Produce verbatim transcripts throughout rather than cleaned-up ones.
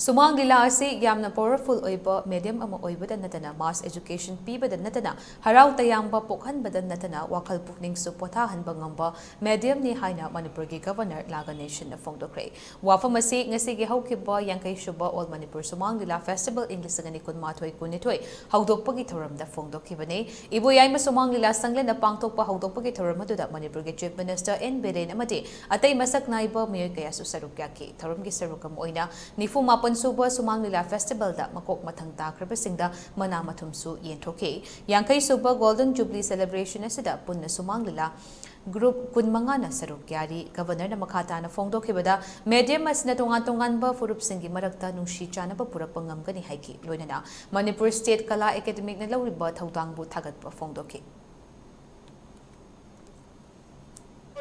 ꯁꯨꯃꯥꯡ ꯂꯤꯂꯥ ꯑꯁꯤ ꯌꯥꯝꯅ powerful ꯑꯣꯏꯕ medium ꯑꯃ ꯑꯣꯏꯕꯗ ꯅꯠꯇꯅ, mass education ꯄꯤꯕꯗ ꯅꯠꯇꯅ, ꯍꯔꯥꯎ ꯇꯌꯥꯝꯕ ꯄꯣꯛꯍꯟꯕꯗ ꯅꯠꯇꯅ, ꯋꯥꯈꯜ ꯄꯨꯛꯅꯤꯡꯁꯨ ꯄꯣꯊꯥꯍꯟꯕ ꯉꯝꯕ mediumꯅꯤ ꯍꯥꯏꯅ ꯃꯅꯤꯄꯨꯔꯒꯤ Governor ꯂꯥ ꯒꯅꯦꯁꯟꯅ ꯐꯣꯡꯗꯣꯛꯈ꯭ꯔꯦ꯫ ꯋꯥꯐꯝ ꯑꯁꯤ ꯉꯁꯤꯒꯤ ꯍꯧꯈꯤꯕ ꯌꯥꯡꯈꯩ ꯁꯨꯕ All Manipur ꯁꯨꯃꯥꯡ ꯂꯤꯂꯥ Festival ꯏꯪ ꯂꯤꯁꯤꯡ ꯑꯅꯤ ꯀꯨꯟꯃꯥꯊꯣꯏ ꯀꯨꯟꯅꯤꯊꯣꯏ ꯍꯧꯗꯣꯛꯄꯒꯤ ꯊꯧꯔꯝꯗ ꯐꯣꯡꯗꯣꯛꯈꯤꯕꯅꯤ꯫ ꯏꯕꯣꯌꯥꯏꯃ ꯁꯨꯃꯥꯡ ꯂꯤꯂꯥ ꯁꯪꯂꯦꯟꯅ ꯄꯥꯡꯊꯣꯛꯄ ꯍꯧꯗꯣꯛꯄꯒꯤ ꯊꯧꯔꯝ ꯑꯗꯨꯗ ꯃꯅꯤꯄꯨꯔꯒꯤ Chief Minister ꯑꯦꯟ ꯕꯤꯔꯦꯟ ꯑꯃꯗꯤ ꯑꯇꯩ ꯃꯁꯛ ꯅꯥꯏꯕ ꯃꯤꯑꯣꯏ ꯀꯌꯥꯁꯨ ꯁꯔꯨꯛ ꯌꯥꯈꯤ꯫ ꯊꯧꯔꯝꯒꯤ ꯁꯔꯨꯛ ꯑꯃ ꯑꯣꯏꯅ ꯅꯤꯐꯨ ꯃꯥꯄꯟ ꯁꯨꯕ ꯁꯨꯃꯥꯡ ꯂꯤꯂꯥ Festivalꯗ ꯃꯀꯣꯛ ꯃꯊꯪ ꯇꯥꯈ꯭ꯔꯕꯁꯤꯡꯗ ꯃꯅꯥ ꯃꯊꯨꯝꯁꯨ ꯌꯦꯟꯊꯣꯛꯈꯤ꯫ ꯌꯥꯡꯈꯩ ꯁꯨꯕ Golden Jubilee Celebration ꯑꯁꯤꯗ ꯄꯨꯟꯅ ꯁꯨꯃꯥꯡ ꯂꯤꯂꯥ group ꯀꯨꯟꯃꯉꯥꯅ ꯁꯔꯨꯛ ꯌꯥꯔꯤ꯫ Governorꯅ ꯃꯈꯥ ꯇꯥꯅ ꯐꯣꯡꯗꯣꯛꯈꯤꯕꯗ, medium ꯑꯁꯤꯅ ꯇꯣꯉꯥꯟ ꯇꯣꯉꯥꯟꯕ ꯐꯨꯔꯨꯞꯁꯤꯡꯒꯤ ꯃꯔꯛꯇ ꯅꯨꯡꯁꯤ ꯆꯥꯟꯅꯕ ꯄꯨꯔꯛꯄ ꯉꯝꯒꯅꯤ ꯍꯥꯏꯈꯤ꯫ ꯂꯣꯏꯅꯅ ꯃꯅꯤꯄꯨꯔ State ꯀꯂꯥ ꯑꯦꯀꯥꯗꯦꯃꯤꯛꯅ ꯂꯧꯔꯤꯕ ꯊꯧꯗꯥꯡꯕꯨ ꯊꯥꯒꯠꯄ ꯐꯣꯡꯗꯣꯛꯈꯤ꯫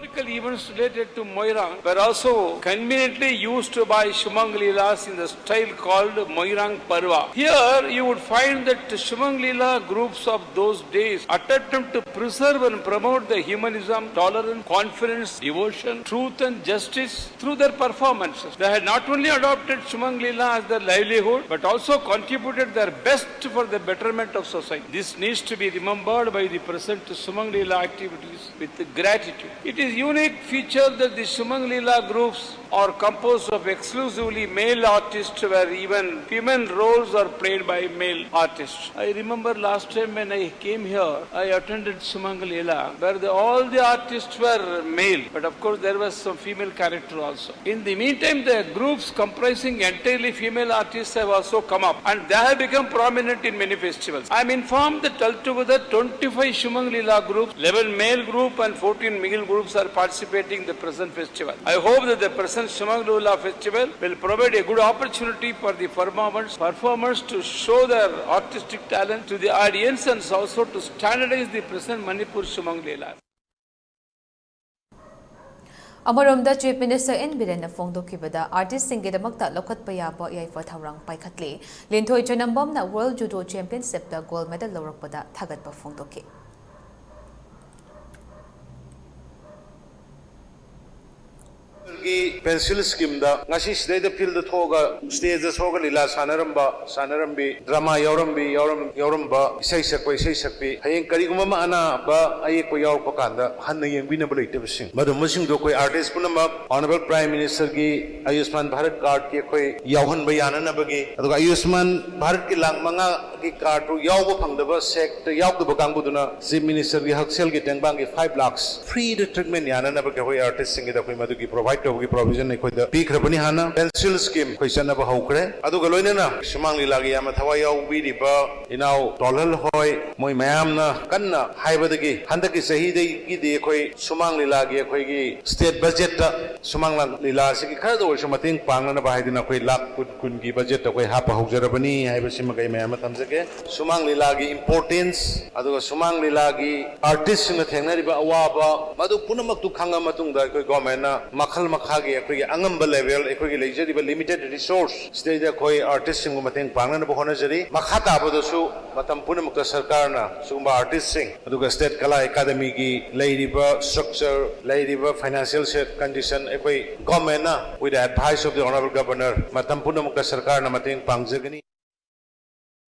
Historical events related to Moirang were also conveniently used by Shumang Leelas in the style called Moirang Parva. Here you would find that Shumang Leela groups of those days attempted to preserve and promote the humanism, tolerance, confidence, devotion, truth and justice through their performances. They had not only adopted Shumang Leela as their livelihood but also contributed their best for the betterment of society. This needs to be remembered by the present Shumang Leela activities with gratitude. It is unique feature that the Shumang Leela groups are composed of exclusively male artists, where even female roles are played by male artists. I remember last time when I came here, I attended Shumang Leela, where the, all the artists were male, but of course there was some female character also. In the meantime, the groups comprising entirely female artists have also come up, and they have become prominent in many festivals. I am informed that altogether twenty-five Shumang Leela groups, eleven male group and fourteen male groups are participating in the present festival. I hope that the present Shumang Leela festival will provide a good opportunity for the performers, performers to show their artistic talent to the audience and also to standardize the present Manipur Shumang Leela. ꯑꯃꯔꯣꯝꯗ, Chief Minister and ꯕꯤꯔꯦꯟꯅ ꯐꯣꯡꯗꯣꯛꯈꯤꯕꯗ, artistꯁꯤꯡꯒꯤꯗꯃꯛꯇ ꯂꯧꯈꯠꯄ ꯌꯥꯕ ꯌꯥꯏꯐ ꯊꯧꯔꯥꯡ ꯄꯥꯏꯈꯠꯂꯤ꯫ ꯂꯤꯟꯊꯣꯏ ꯆꯅꯝꯕꯝꯅ World Judo Championshipꯇ gold medal ꯂꯧꯔꯛꯄꯗ ꯊꯥꯒꯠꯄ ꯐꯣꯡꯗꯣꯛꯈꯤ꯫ ꯒꯤ pencil ꯁ꯭ꯀꯤꯝꯗ ꯉꯁꯤ ꯁꯤꯗꯩꯗ ꯐꯤꯜꯗ ꯊꯣꯛꯑꯒ ꯁ꯭ꯇꯦꯖꯇ ꯊꯣꯛꯑꯒ ꯂꯤꯂꯥ ꯁꯥꯟꯅꯔꯝꯕ, ꯁꯥꯟꯅꯔꯝꯕꯤ, ꯗ꯭ꯔꯃꯥ ꯌꯥꯎꯔꯝꯕꯤ, ꯌꯥꯎꯔꯝ-, ꯌꯥꯎꯔꯝꯕ, ꯏꯁꯩ ꯁꯛꯄ, ꯏꯁꯩ ꯁꯛꯄꯤ, ꯍꯌꯦꯡ ꯀꯔꯤꯒꯨꯝꯕ ꯑꯃ ꯑꯅꯥꯕ ꯑꯌꯦꯛꯄ ꯌꯥꯎꯔꯛꯄ ꯀꯥꯟꯗ ꯍꯟꯅ ꯌꯦꯡꯕꯤꯅꯕ ꯂꯩꯇꯕꯁꯤꯡ, ꯃꯗꯨꯝꯕꯁꯤꯡꯗꯣ ꯑꯩꯈꯣꯏ ꯑꯥꯔꯇꯤꯁ ꯄꯨꯝꯅꯃꯛ Honourable Prime Ministerꯒꯤ ꯑꯌꯨꯁꯃꯥꯟ ꯚꯥꯔꯠ ꯀꯥꯔꯗꯀꯤ ꯑꯩꯈꯣꯏ ꯌꯥꯎꯍꯟꯕ ꯌꯥꯅꯅꯕꯒꯤ, ꯑꯗꯨꯒ ꯑꯌꯨꯁꯃꯥꯟ ꯚꯥꯔꯠꯀꯤ ꯂꯥꯛ ꯃꯉꯥꯒꯤ ꯀꯥꯔꯗꯇꯨ ꯌꯥꯎꯕ ꯐꯪꯗꯕ, ꯁꯦꯛꯇ ꯌꯥꯎꯗꯕ ꯀꯥꯡꯕꯨꯗꯨꯅ Chief Ministerꯒꯤ ꯍꯛꯁꯦꯜꯒꯤ ꯇꯦꯡꯕꯥꯡꯒꯤ five lakhs free treatment ꯌꯥꯅꯅꯕꯒꯤ ꯑꯩꯈꯣꯏ ꯑꯥꯔꯇꯤꯁꯁꯤꯡꯒꯤꯗ ꯑꯩꯈꯣꯏ ꯃꯗꯨꯒꯤ provide ꯇꯧꯕꯒꯤ provision ꯑꯩꯈꯣꯏꯗ ꯄꯤꯈ꯭ꯔꯕꯅꯤ꯫ ꯍꯥꯟꯅ ꯄꯦꯟꯁꯤꯜ ꯁ꯭ꯀꯤꯝ ꯑꯩꯈꯣꯏ ꯆꯠꯅꯕ ꯍꯧꯈ꯭ꯔꯦ꯫ ꯑꯗꯨꯒ ꯂꯣꯏꯅꯅ ꯁꯨꯃꯥꯡ ꯂꯤꯂꯥꯒꯤ ꯌꯥꯝꯅ ꯊꯋꯥꯏ ꯌꯥꯎꯕꯤꯔꯤꯕ ꯏꯅꯥꯎ ꯇꯣꯜꯍꯜ ꯍꯣꯏ, ꯃꯣꯏ ꯃꯌꯥꯝꯅ ꯀꯟꯅ ꯍꯥꯏꯕꯗꯒꯤ ꯍꯟꯗꯛꯀꯤ ꯆꯍꯤꯗꯒꯤꯗꯤ ꯑꯩꯈꯣꯏ ꯁꯨꯃꯥꯡ ꯂꯤꯂꯥꯒꯤ ꯑꯩꯈꯣꯏꯒꯤ state budgetꯇ ꯁꯨꯃꯥꯡ ꯂꯤꯂꯥ ꯑꯁꯤꯒꯤ ꯈꯔꯗ ꯑꯣꯏꯔꯁꯨ ꯃꯇꯦꯡ ꯄꯥꯡꯅꯅꯕ ꯍꯥꯏꯗꯨꯅ ꯑꯩꯈꯣꯏ ꯂꯥꯈ ꯀꯨꯟ, ꯀꯨꯟꯒꯤ budgetꯇ ꯑꯩꯈꯣꯏ ꯍꯥꯞꯄ ꯍꯧꯖꯔꯕꯅꯤ ꯍꯥꯏꯕꯁꯤꯃꯒ ꯑꯩ ꯃꯌꯥꯝ ꯑꯃ ꯊꯝꯖꯒꯦ꯫ ꯁꯨꯃꯥꯡ ꯂꯤꯂꯥꯒꯤ importance, ꯑꯗꯨꯒ ꯁꯨꯃꯥꯡ ꯂꯤꯂꯥꯒꯤ artistꯁꯤꯡꯅ ꯊꯦꯡꯅꯔꯤꯕ ꯑꯋꯥꯕ, ꯃꯗꯨ ꯄꯨꯝꯅꯃꯛꯇꯨ ꯈꯪꯉ ꯃꯇꯨꯡꯗ ꯑꯩꯈꯣꯏ governmentꯅ ꯃꯈꯜ ꯃꯈꯥꯒꯤ ꯑꯩꯈꯣꯏꯒꯤ ꯑꯉꯝꯕ level, ꯑꯩꯈꯣꯏꯒꯤ ꯂꯩꯖꯔꯤꯕ limited resource, ꯁꯤꯗꯩꯗ ꯑꯩꯈꯣꯏ artistꯁꯤꯡꯕꯨ ꯃꯇꯦꯡ ꯄꯥꯡꯅꯅꯕ ꯍꯣꯠꯅꯖꯔꯤ꯫ ꯃꯈꯥ ꯇꯥꯕꯗꯁꯨ ꯃꯇꯝ ꯄꯨꯝꯅꯃꯛꯇ ꯁꯔꯀꯥꯔꯅ ꯁꯤꯒꯨꯝꯕ artistꯁꯤꯡ, ꯑꯗꯨꯒ State Kala Academyꯒꯤ ꯂꯩꯔꯤꯕ structure, ꯂꯩꯔꯤꯕ financial set condition ꯑꯩꯈꯣꯏ governmentꯅ, with the advice of the Honourable Governor, ꯃꯇꯝ ꯄꯨꯝꯅꯃꯛꯇ ꯁꯔꯀꯥꯔꯅ ꯃꯇꯦꯡ ꯄꯥꯡꯖꯒꯅꯤ꯫